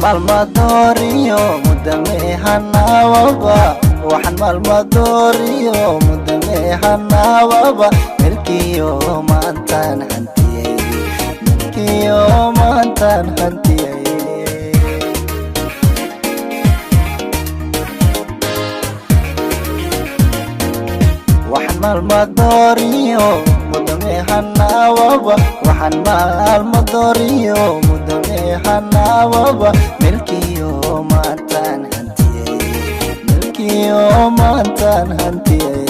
Maalmadooriyo mudamehanawaba, waxaan maalmadooriyo mudamehanawaba, milkiyo maantaan hantiyey, milkiyo maantaan hantiyey. Waxaan maalmadooriyo mudamehanawaba, waxaan maalmadooriyo mudamehanawaba, milkiyo maantaan hantiyey, milkiyo maantaan hantiyey.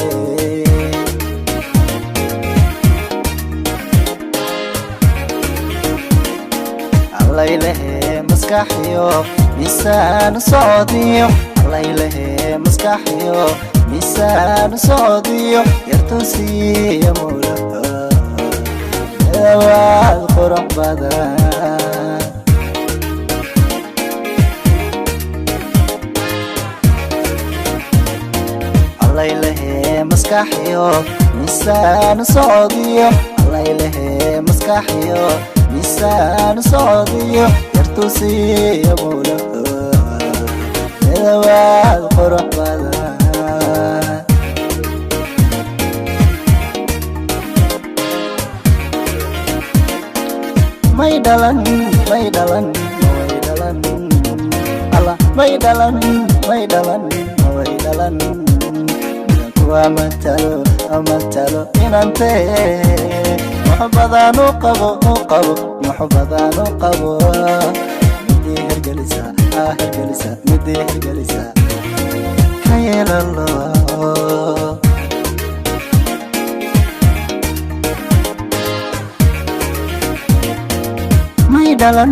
Allaylehe maskaxiyo miisaan socodiyo, allaylehe maskaxiyo miisaan socodiyo, yartusiiya mowlaha dawaad qurux badan. Allaylehe maskaxiyo miisaan socodiyo, allaylehe maskaxiyo miisaan socodiyo, yartusiiya mowlaha dawaad qurux badan. May dhalan, may dhalan, may dhalan, alla may dhalan, may dhalan, may dhalan, kuwa matalo matalo inante muxubadaan u qabo, u qabo muxubadaan u qabo, midii hergelisa ah, hergelisa, midii hergelisa ka yeelalo. May dhalan,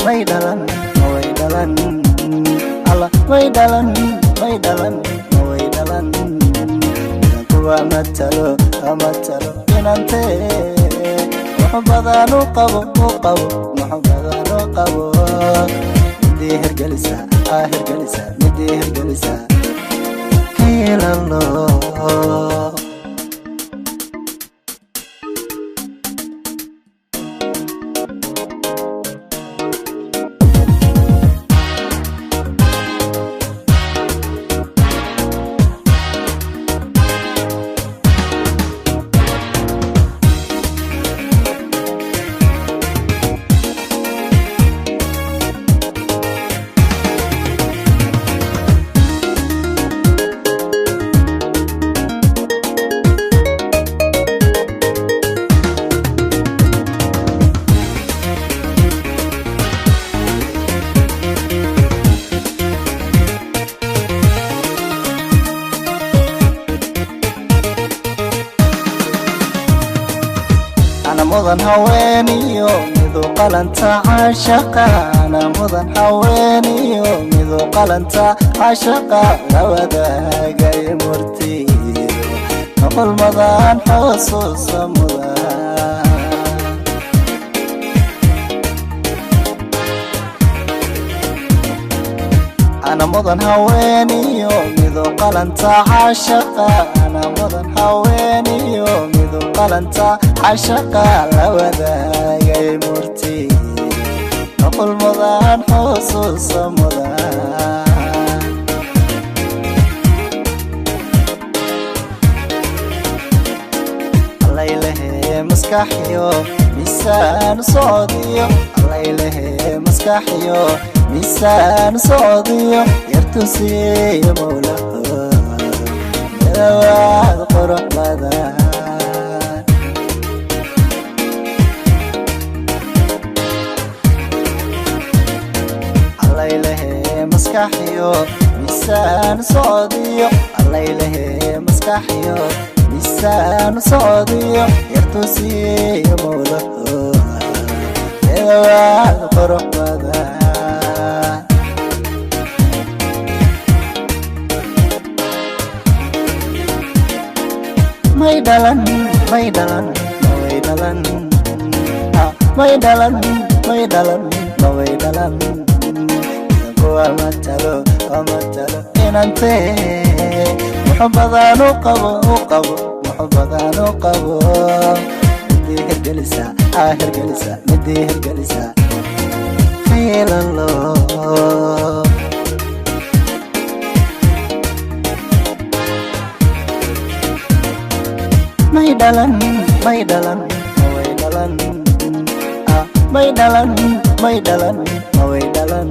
may dhalan, may dhalan, alla may dhalan, may dhalan, may dhalan, kuwa matalo matalo inante muxubadaan u qabo, u qabo muxubadaan u qabo, midii hergelisa ah, hergelisa, midii hergelisa ka yeelalo. Ana mudan haweeniyo midu qalanta caashaqa, ana mudan haweeniyo midu qalanta caashaqa, la wadaagay murtiyo noqol mudan, xusuusa mudan. Ana mudan haweeniyo midu qalanta caashaqa, ana mudan haweeniyo midu qalanta cashaqa, la wadaagay murti noqol mudan, xusuusa mudan. Allaylehe maskaxiyo miisaan socodiyo, allaylehe maskaxiyo miisaan socodiyo, yartusiiya mowlaho dawaad qurux badan. Allaylehe maskaxiyo miisaan socodiyo, allaylehe maskaxiyo miisaan socodiyo, yartusiiya mowlaho dawaad qurux badan. May dhalan, may dhalan, may dhalan, may dhalan, may dhalan, may dhalan, kuwa matalo matalo inante muxubadaan u qabo, u qabo muxubadaan u qabo, midii hergelisa ah, hergelisa, midii hergelisa ka yeelalo. May dhalan, may dhalan, maway dhalan. Ah, may dhalan, may dhalan, maway dhalan.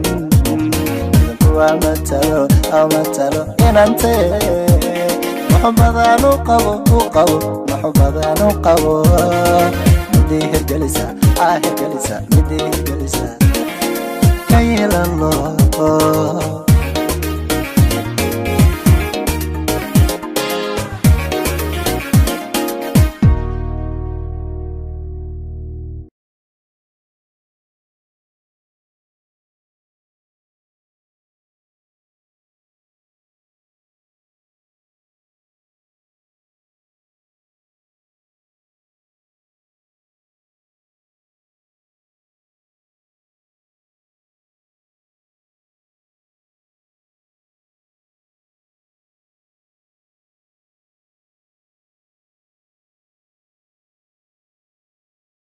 Waa matalo, matalo inante muxubadaan u qabo, u qabo muxubadaan u qabo. Midii hirgelisa, aa hirgelisa, midii hirgelisa ka yeelalo.